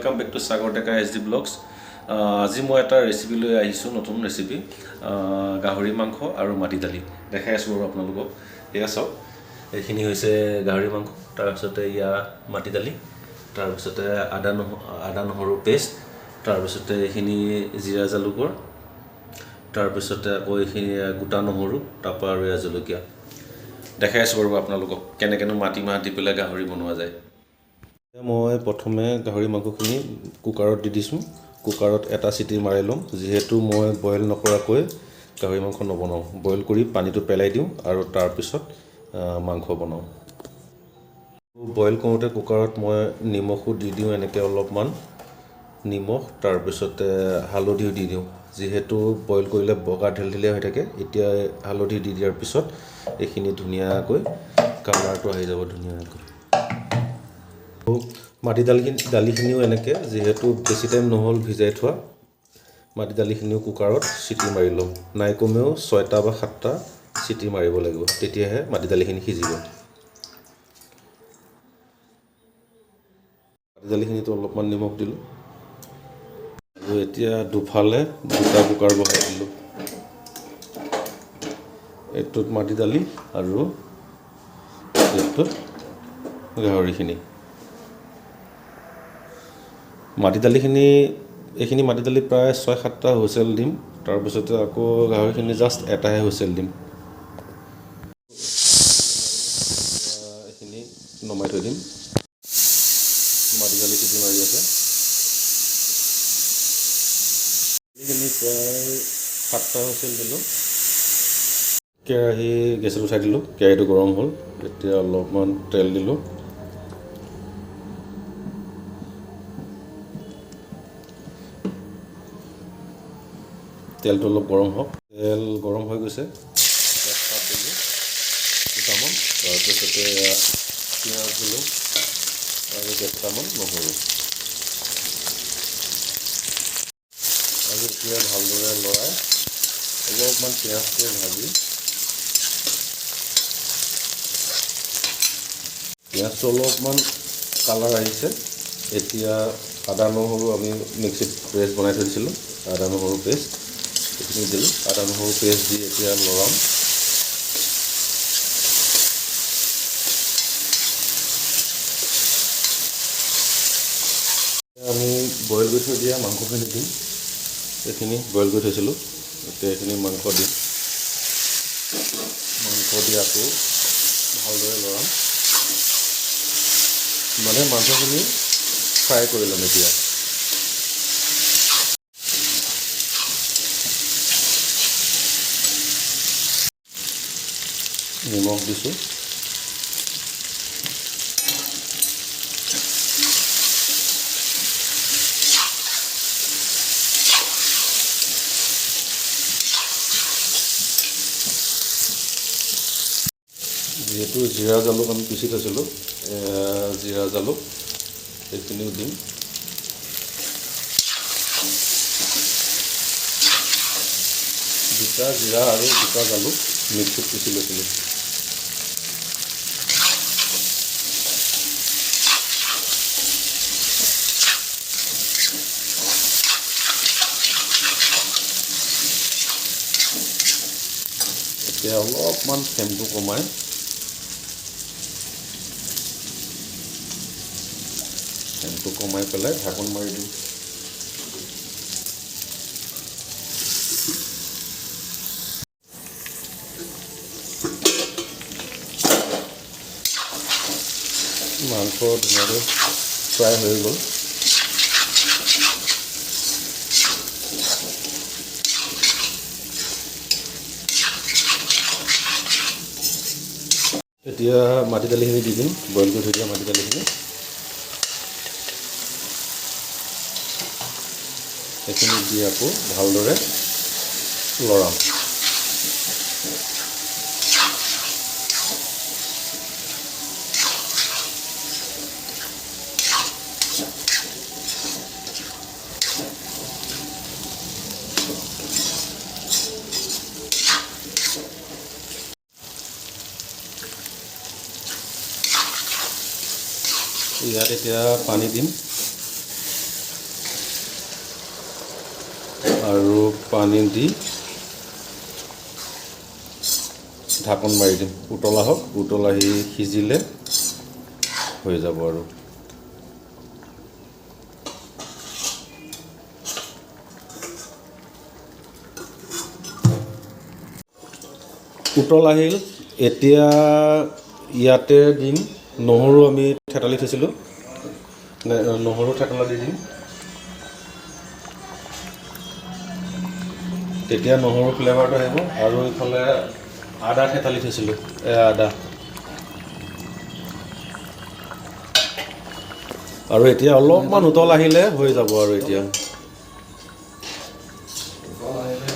Welcome back to Sagar Deka SD Vlogs. আজি মই এটা ৰেচিপি লৈ আহিছোঁ, নতুন ৰেচিপি, গাহৰি মাংস আৰু মাটি দালি দেখাই আছোঁ বাৰু আপোনালোকক। এয়া চাওক, এইখিনি হৈছে গাহৰি মাংস, তাৰপিছতে এয়া মাটি দালি, তাৰপিছতে আদা নহৰু পেষ্ট, তাৰপিছতে এইখিনি জিৰা জালুকৰ, তাৰপিছতে আকৌ এইখিনি গোটা নহৰু, তাৰপৰা আৰু এয়া জলকীয়া। দেখাই আছোঁ বাৰু আপোনালোকক কেনেকৈনো মাটিমাহ দি পেলাই গাহৰি বনোৱা যায়। মই প্ৰথমে গাহৰি মাংসখিনি কুকাৰত দি দিছোঁ। কুকাৰত এটা চিটি মাৰি ল'ম, যিহেতু মই বইল নকৰাকৈ গাহৰি মাংস নবনাওঁ। বইল কৰি পানীটো পেলাই দিওঁ আৰু তাৰপিছত মাংস বনাওঁ। বইল কৰোঁতে কুকাৰত মই নিমখো দি দিওঁ, এনেকৈ অলপমান নিমখ, তাৰপিছতে হালধিও দি দিওঁ। যিহেতু বইল কৰিলে বগা ঢেলঢেলীয়া হৈ থাকে, এতিয়া হালধি দি দিয়াৰ পিছত এইখিনি ধুনীয়াকৈ কালাৰটো আহি যাব ধুনীয়াকৈ। মাটি দালিখিনিও এনেকৈ, যিহেতু বেছি টাইম নহ'ল ভিজাই থোৱা, মাটি দালিখিনিও কুকাৰত চিটি মাৰি ল'ম। নাই কমেও 6টা বা 7টা চিটি মাৰিব লাগিব, তেতিয়াহে মাটি দালিখিনি সিজিব। মাটি দালিখিনিতো অলপমান নিমখ দিলোঁ আৰু এতিয়া দুফালে দুটা কুকাৰ বহাই দিলোঁ। এইটোত মাটি দালি আৰু এইটোত গাহৰিখিনি। মাটি দালিখিনি, এইখিনি মাটি দালি প্ৰায় 6-7টা হুইচেল দিম, তাৰপিছতে আকৌ গাহৰিখিনি জাষ্ট এটাহে হুইচেল দিম। এইখিনি নমাই থৈ দিম। মাটি দালি চিটি মাৰি আছে। এইখিনি প্ৰায় 7টা হুইচেল দিলোঁ। কেৰাহী গেছত উঠাই দিলোঁ, কেৰাহীটো গৰম হ'ল। তেতিয়া অলপমান তেল দিলোঁ। তেলটো অলপ গৰম হওক। তেল গৰম হৈ গৈছে। তেজপাত দিলোঁ দুটামান, তাৰপিছতে পিঁয়াজ দিলোঁ আৰু কেইটামান নহৰু। আৰু এতিয়া ভালদৰে লৰাই অলপমান পিঁয়াজটো ভাজি, পিঁয়াজটো অলপমান কালাৰ আহিছে। এতিয়া আদা নহৰু আমি মিক্সিত পেষ্ট বনাই থৈ দিছিলোঁ, আদা নহৰু পেষ্ট এইখিনি দিলোঁ। আদা নহৰু পেষ্ট দি এতিয়া লৰাম। আমি বইল কৰি থৈ দিয়া মাংসখিনি দিম। এইখিনি বইল কৰি থৈছিলোঁ, এতিয়া এইখিনি মাংস দিম। মাংস দি আকৌ ভালদৰে লৰাম, মানে মাংসখিনি ফ্ৰাই কৰি ল'ম। এতিয়া নিমখ দিছোঁ। যিহেতু জিৰা জালুক আমি পিচি থৈছিলোঁ, জিৰা জালুক এইখিনিও দিম। দুটা জিৰা আৰু দুটা জালুক মিক্সিত পিচি লৈছিলোঁ। এতিয়া অলপমান ফ্লেমটো কমাই পেলাই ঢাকোন মাৰি দিওঁ। মাংস ধুনীয়াকৈ ফ্ৰাই হৈ গ'ল। এতিয়া মাটি দালিখিনি দি দিম, বইল কৰি থৈ দিয়া মাটি দালিখিনি। সেইখিনি দি আকৌ ভালদৰে লৰাম। ইয়াত এতিয়া পানী দিম। আৰু পানী দি ঢাকন মাৰি দিম। উতলা হওক, উতল আহি সিজিলে হৈ যাব। আৰু উতল আহিল। এতিয়া ইয়াতে দিম নহৰু, আমি থেতালি থৈছিলোঁ, নহৰু থেতলা দি দিম। তেতিয়া নহৰু ফ্লেভাৰটো আহিব। আৰু ইফালে আদা থেতালি থৈছিলোঁ, এয়া আদা। আৰু এতিয়া অলপমান উতল আহিলে হৈ যাব। আৰু এতিয়া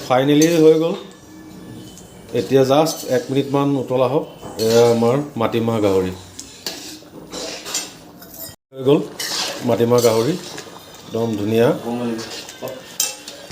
ফাইনেলি হৈ গ'ল। এতিয়া জাষ্ট 1 মিনিটমান উতলা হওক। এয়া আমাৰ মাটিমাহ গাহৰি হৈ গ'ল। মাটিমাহ গাহৰি একদম ধুনীয়া।